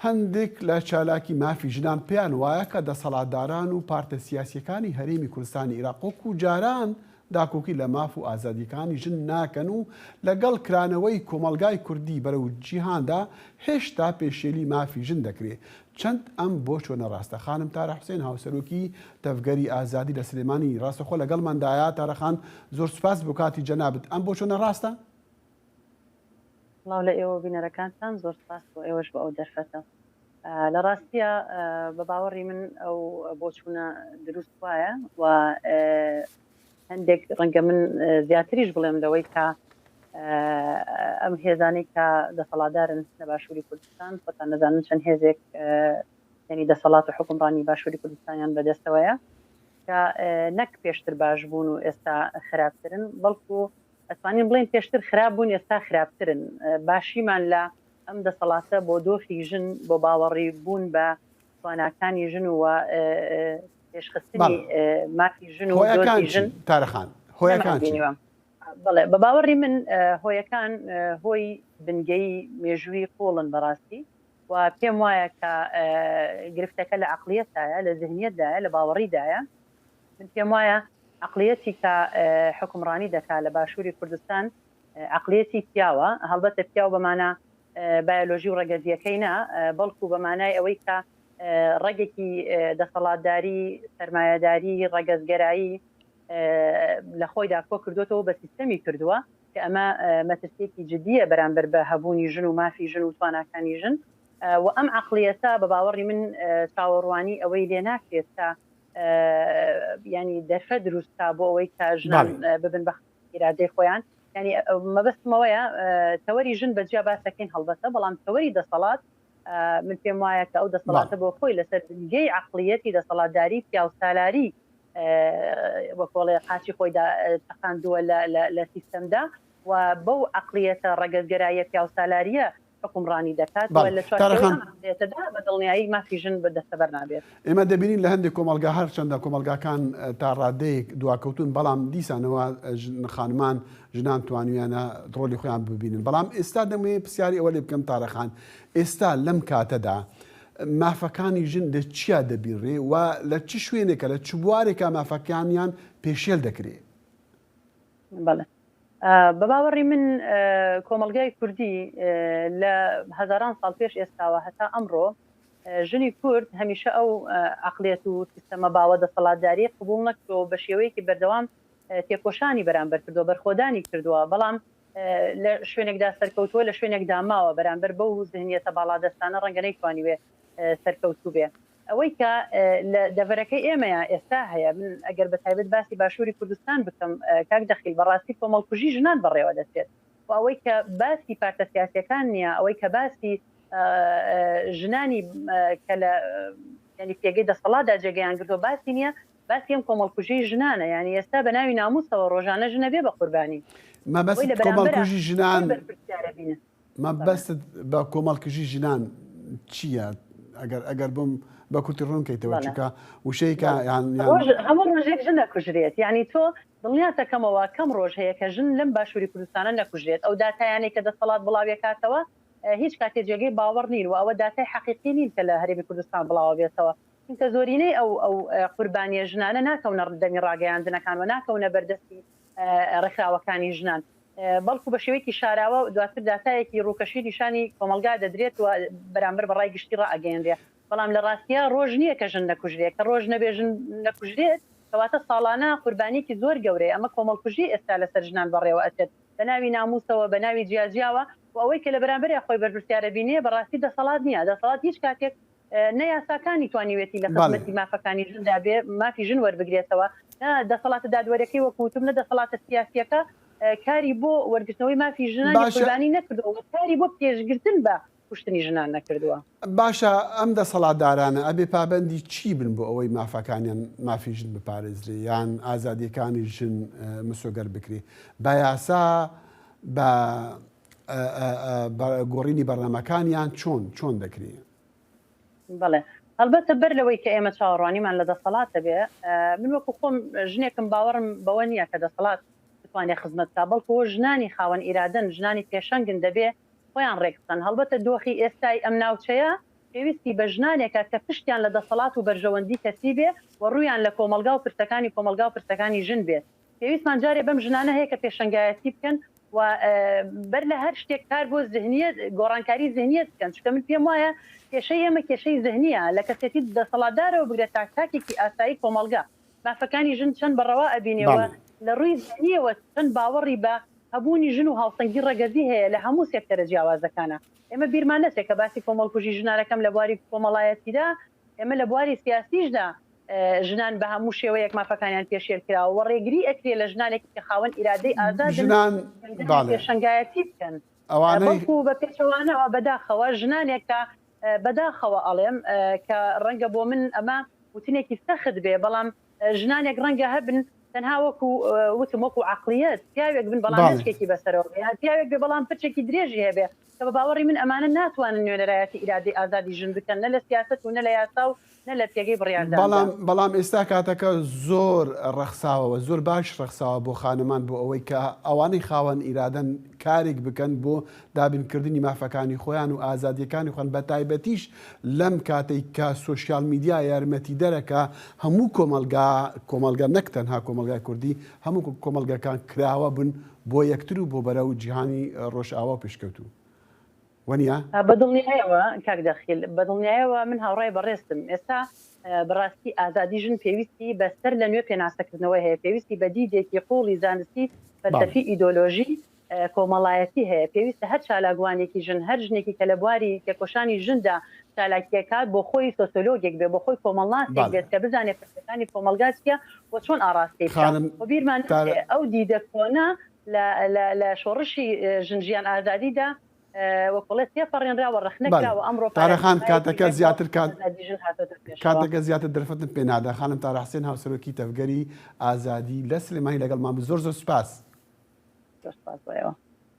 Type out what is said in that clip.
هەندێک لە چالاکی مافی ژنان پێیان وایە کە دەسەڵاتداران و پارتە سیاسییەکانی هەرێمی کوردستانی ئیراق وەکو جاران داکۆکی لە ماف و ئازادییەکانی ژن ناکەن و لەگەڵ کرانەوەی کۆمەڵگای کوردی بەرەو جیهاندا هێشتا پێشێلی مافی ژن دەکرێ. چەند ئەم بۆچۆنە ڕاستە؟ خانم تارا حوسێن هاوسەرۆکی تەڤگەری ئازادی لە سلێمانی ڕاستەخۆ لەگەڵماندایە. تارا خان زۆر سوپاس بۆ کاتی جەنابت. ئەم بۆچۆنە ڕاستە؟ سڵاو لە ئێوە و بینەرەکانتان، زۆر سپاس بۆ ئێوەش بۆ ئەو دەرفەتە. لە ڕاستیا بە باوەڕی من ئەو بۆچوونە دروست وایە و هەندێک ڕەنگە من زیاتریش بڵێم لەوەی کە ئەم هێزانەی کە دەسەڵاتدارن لە باشووری کوردستان خۆتان دەزانن چەند هێزێک یعنی دەسەڵات و حکومڕانی باشووری کوردستانیان بەدەستەوەیە کە نەک پێشتر باش بوون و ئێستا خراپترن بەڵکو ئەتوانین بڵێین پێشتر خراپ بوون ئێستا خراپترن. باشیمان لە ئەم دەسەڵاتە بۆ دۆخی ژن، بۆ باوەڕی بوون بە تواناکانی ژن و پێشخستنی مافی ژن و دۆزی ژن تارە خان هۆیەکان چین؟ بەڵێ بە باوەڕی من هۆیەکان هۆی بنگەی مێژووی قوڵن بەڕاستی و پێم وایە کە گرفتەکە لە عەقڵیەتدایە، لە زهنیەتدایە، لە باوەڕیدایە. من پێم وایە عەقڵیەتی کە حوکمڕانی دەکا لە باشووری کوردستان عەقڵیەتی پیاوە، هەڵبەتە پیاو بە مانا بایۆلۆژی و ڕەگەزییەکەی نا، بەڵکو بە مانای ئەوەی کە ڕەگێکی دەسەڵاتداری، سەرمایەداری، ڕەگەزگەرایی لە خۆیدا کۆ کردووەتەوە و بە سیستەمی کردووە کە ئەمە مەترسییەکی جدییە بەرامبەر بە هەبوونی ژن و مافی ژن و تواناکانی ژن و ئەم عەقڵیەتە بە باوەڕی من چاوەڕوانی ئەوەی لێ ناکرێت کە ینی دەرفەت دروست کا بۆ ئەوەی کە ژنان ببن بە ئیرادەی خۆیان ینی مەبەستمەوەیە تەوەری ژن بەجیا باسەکەین هەڵبەتە بەڵام تەوەری دەسەڵات من پێم وایە کە ئەو دەسەڵاتە بۆ خۆی لەسەر بنگەی عقلیەتی دەسەڵاتداری پیاوسالاری وەکۆڵێ قاچی خۆیدا چەقاندووە لە سیستەمدا و بەو عقلیەتە ڕەگەزگەراییە پیاوسالاریە حوکمڕانی دەکات و لە چوارچێوەی ئەم عەقڵیەتەدا بە دڵنیایی مافی ژن بە دەستەبەر نابێت. ئێمە دەبینین لە هەندێک کۆمەڵگا هەرچەندە کۆمەڵگاکان تا ڕادەیەک دواکەوتوون بەڵام دیسانەوە خانمان ژنان توانیویانە ڕۆلی خۆیان ببینن بەڵام ئێستا دەمەوێت پرسیاری ئەوە لێ بکەم تارە خان ئێستا لەم کاتەدا مافەکانی ژن لە چیا دەبینرێ و لە چ شوێنێکە لە چ بوارێکە مافەکانیان پێشێل دەکرێ؟ بەڵێ بە باوەڕی من کۆمەڵگای کوردی لە هەزاران ساڵ پێش ئێستاوە هەتا ئەمڕۆ ژنی کورد هەمیشە ئەو عەقڵیەت و سیستەمە باوە دەسەڵاتداریە قبوڵ نەکردووە و بە شێوەیەکی بەردەوام تێکۆشانی بەرامبەر کردووە، بەرخۆدانی کردووە، بەڵام لە شوێنێکدا سەرکەوتووە لە شوێنێکدا ماوە بەرامبەر بەو زهنیەتە باڵادەستانە ڕەنگە نەیتوانیبێ سەرکەوتوو بێ. ئەوەی کە لە دەڤەرەکەی ئێمەیا ئێستا هەیە، من ئەگەر بە تایبەت باسی باشووری کوردستان بکەم کاک دەخیل، بە ڕاستی کۆمەڵکوژی ژنان بەڕێوە دەچێت و ئەوەی کە باسی پارتە سیاسییەکان نییە، ئەوەی کە باسی ژنانی کە لە یانی پێگەی دەسەڵاتدا جێگەیان گرتووە باسی نییە، باسی ئەم کۆمەڵکوژیی ژنانە، یانی ئێستا بە ناوی نامووسەوە ڕۆژانە ژن ئەبێ بە قوربانی. ئەوەی مەبەستت لە بەرامبەرا کۆمەڵکوژی ژنان خۆی بەرپرسیارە بینە. مەبەستت بە کۆمەڵکوژی ژنان چییە؟ ئەگەر ئەگەر بۆم بە کورتی ڕوون کەیتەوە بەڵێ چونکە وشەیەکە بەڵێ یان یان ڕۆژ هەموو ڕۆژێک ژن ئەکوژرێت یانی تۆ دڵنیاتەکەمەوە کەم ڕۆژ هەیە کە ژن لەم باشووری کوردستانە نەکوژرێت ئەو داتایانەی کە دەسەڵات بڵاویەکاتەوە هیچ کاتێ جێگەی باوەڕ نین و ئەوە داتای حەقیقی نین کە لە هەرێمی کوردستان بڵاوەبێتەوە چونکە زۆرینەی ئەو ئەو قوربانیە ژنانە ناکەونە دەمی ڕاگەیاندنەکان و ناکەونە بەردەستی ڕێکخراوەکانی ژنان بەڵکو بە شێوەیەکی شاراوە دواتر داتایەکی ڕووکەشی نیشانی کۆمەڵگا دەدرێت و بەرامبەر بە ڕای گشتی ڕائەگەیەنرێ بەڵام لە ڕاستیا ڕۆژ نییە کە ژن نەکوژرێ کە ڕۆژ نەبێ ژن نەکوژرێت کەواتە ساڵانە قوربانیەکی زۆر گەورەیە ئەمە کۆمەڵکوژی ئێستا لەسەر ژنان بەڕێوە ئەچێت بە ناوی ناموسەوە بە ناوی جیاجیاوە و ئەوەی کە لە بەرامبەریا خۆی بەرپرسیارە بینێ بەڕاستی دەسەڵات نییە دەسەڵات هیچ کاتێک نە یاساکانی توانیوێتی لە خزمەتی مافەکانی ژندا بێ، مافی ژن وەربگرێتەوە، نە دەسەڵاتە دادوەریەکەی وەک وتم، نە دەسەڵاتە سیاسیەکە کاری بۆ وەرگرتنەوەی مافی ژنانی قوربانی نەکردووە و کاری بۆ پێشگرتن بە کوشتنی ژنان نەکردووە. باشە ئەم دەسەڵاتدارانە ئەبێ پابەندی چی بن بۆ ئەوەی مافەکانیان مافی ژن بپارێزرێ یان ئازادیەکانی ژن مسۆگەر بکرێ بە یاسا بە گۆڕینی بەرنامەکانیان چۆن چۆن دەکرێ؟ بەڵێ هەڵبەتە بەر لەوەی کە ئێمە چاوەڕوانیمان لە دەسەڵات هەبێ من وەکو خۆم ژنێکم باوەڕم بەوە نییە کە دەسەڵات بتوانێ خزمەت بکا بەڵکو ژنانی خاوەن ئیرادەن ژنانی پێشەنگن دەبێ خۆیان ڕێک بخەن هەڵبەتە دۆخی ئێستای ئەم ناوچەیە. پێویستی بە ژنانێکە کە پشتیان لە دەسەڵات و بەرژەوەندی کەسی بێ و ڕوویان لە کۆمەڵگا و پرسەکانی کۆمەڵگا و پرسەکانی ژن بێت. پێویستمان جارێ بەم ژنانە هەیە کە پێشەنگایەتی بکەن و بەر لە هەر شتێک کار بۆ زهنیەت، گۆڕانکاری زهنیەت بکەن، چونکە من پێم وایە کێشەی ئێمە کێشەی زهنیە، لە کەسێتی دەسەڵاتدارەوە بگرە تا تاکێکی ئاسایی کۆمەڵگا مافەکانی ژن چەند بە ڕەوا ئەبینێ و لە ڕووی زهنیەوە چەند باوەڕی بە هەبوونی ژن و هاوسەنگی ڕەگەزی هەیە لە هەموو سێکتەرە جیاوازەکانا. ئێمە بیرمان نەچێ کە باسی کۆمەڵکوژی ژنان ئەکەم لە بواری کۆمەڵایەتیدا، ئێمە لە بواری سیاسیشدا ژنان بە هەموو شێوەیەک مافەکانیان پێشێل کراوە و ڕێگری ئەکرێ لە ژنانێک کە خاوەن ئیرادەی ئازادن ژنان دەنگدان و پێشەنگایەتی بکەن. ئەوانەی. بەڵکو بە پێچەوانەوە بەداخەوە ژنانێک کە بەداخەوە ئەڵێم کە ڕەنگە بۆ من ئەمە وتنێکی سەخت بێ بەڵام ژنانێک ڕەنگە هەبن تەنها وەکو وتم وەکو عەقڵیەت پیاوێک بن بەڵام لەچکێکی بەسەرەوە بێ یان پیاوێک بێ بەڵام پرچێکی درێژی هەبێ کە بە باوەڕی من ئەمانە ناتوانن نوێنەرایەتی ئیرادەی ئازادی ژن بکەن نە لە سیاسەت و نە لە یاسا و نە لە پێگەی بڕیارداندا. بەڵام بەڵام ئێستا کاتەکە زۆر ڕەخساوە و زۆر باش ڕەخساوە بۆ خانمان بۆ ئەوەی کە ئەوانەی خاوەن ئیرادەن کارێک بکەن بۆ دابینکردنی مافەکانی خۆیان و ئازادیەکانی خۆیان بەتایبەتیش لەم کاتەی کە سۆشیال میدیا یارمەتیدەرە کە هەموو کۆمەڵگا کۆمەڵگا نەک تەنها کۆمەڵگای کوردی هەموو کۆمەڵگەکان کراوە بن بۆ یەکتر و بۆ بەرەو جیهانی ڕۆژئاوا و پێشکەوتوو وەنیە؟ بەدڵنیایەوە کاک دەخیل، بەدڵنیایەوە من هاوڕای بەڕێزتم. ئێستا بەڕاستی ئازادی ژن پێویستی بە سەر لە نوێ پێناسەکردنەوە هەیە، پێویستی بە دیدێکی قووڵی زانستی، فەلسەفی، ئیدۆلۆژی، کۆمەڵایەتی هەیە. پێویستە هەر چالاکوانێکی ژن، هەر ژنێکی کە لە بواری تێکۆشانی ژندا چالاکییەکات بۆ خۆی سۆسیۆلۆگێک بێ، بۆ خۆی کۆمەڵناسێک بێت کە بزانێ پرسەکانی کۆمەڵگا چییە و چۆن ئاڕاستەی بکا. و بیرمان نەچێ ئەو دیدە کۆنە لە لە لە شۆڕشی ژن ژیان ئازادیدا وەک بڵێ تێپەڕێنرا و ڕەخنە کرا و ئەمڕۆ تارا خان پارادیگمایەکی کاتەکە نوێ بۆ زیاتر کات ئازادی ژن هاتۆتە پێشەوە. کاتەکە زیاتر دەرفەتم پێ نادا خانم تارا حسێن هاوسەرۆکی تەڤگەری ئازادی لە سلێمانی لەگەڵمان بوو زۆر زۆر سوپاس. زۆر سوپاس بۆ ئێوە.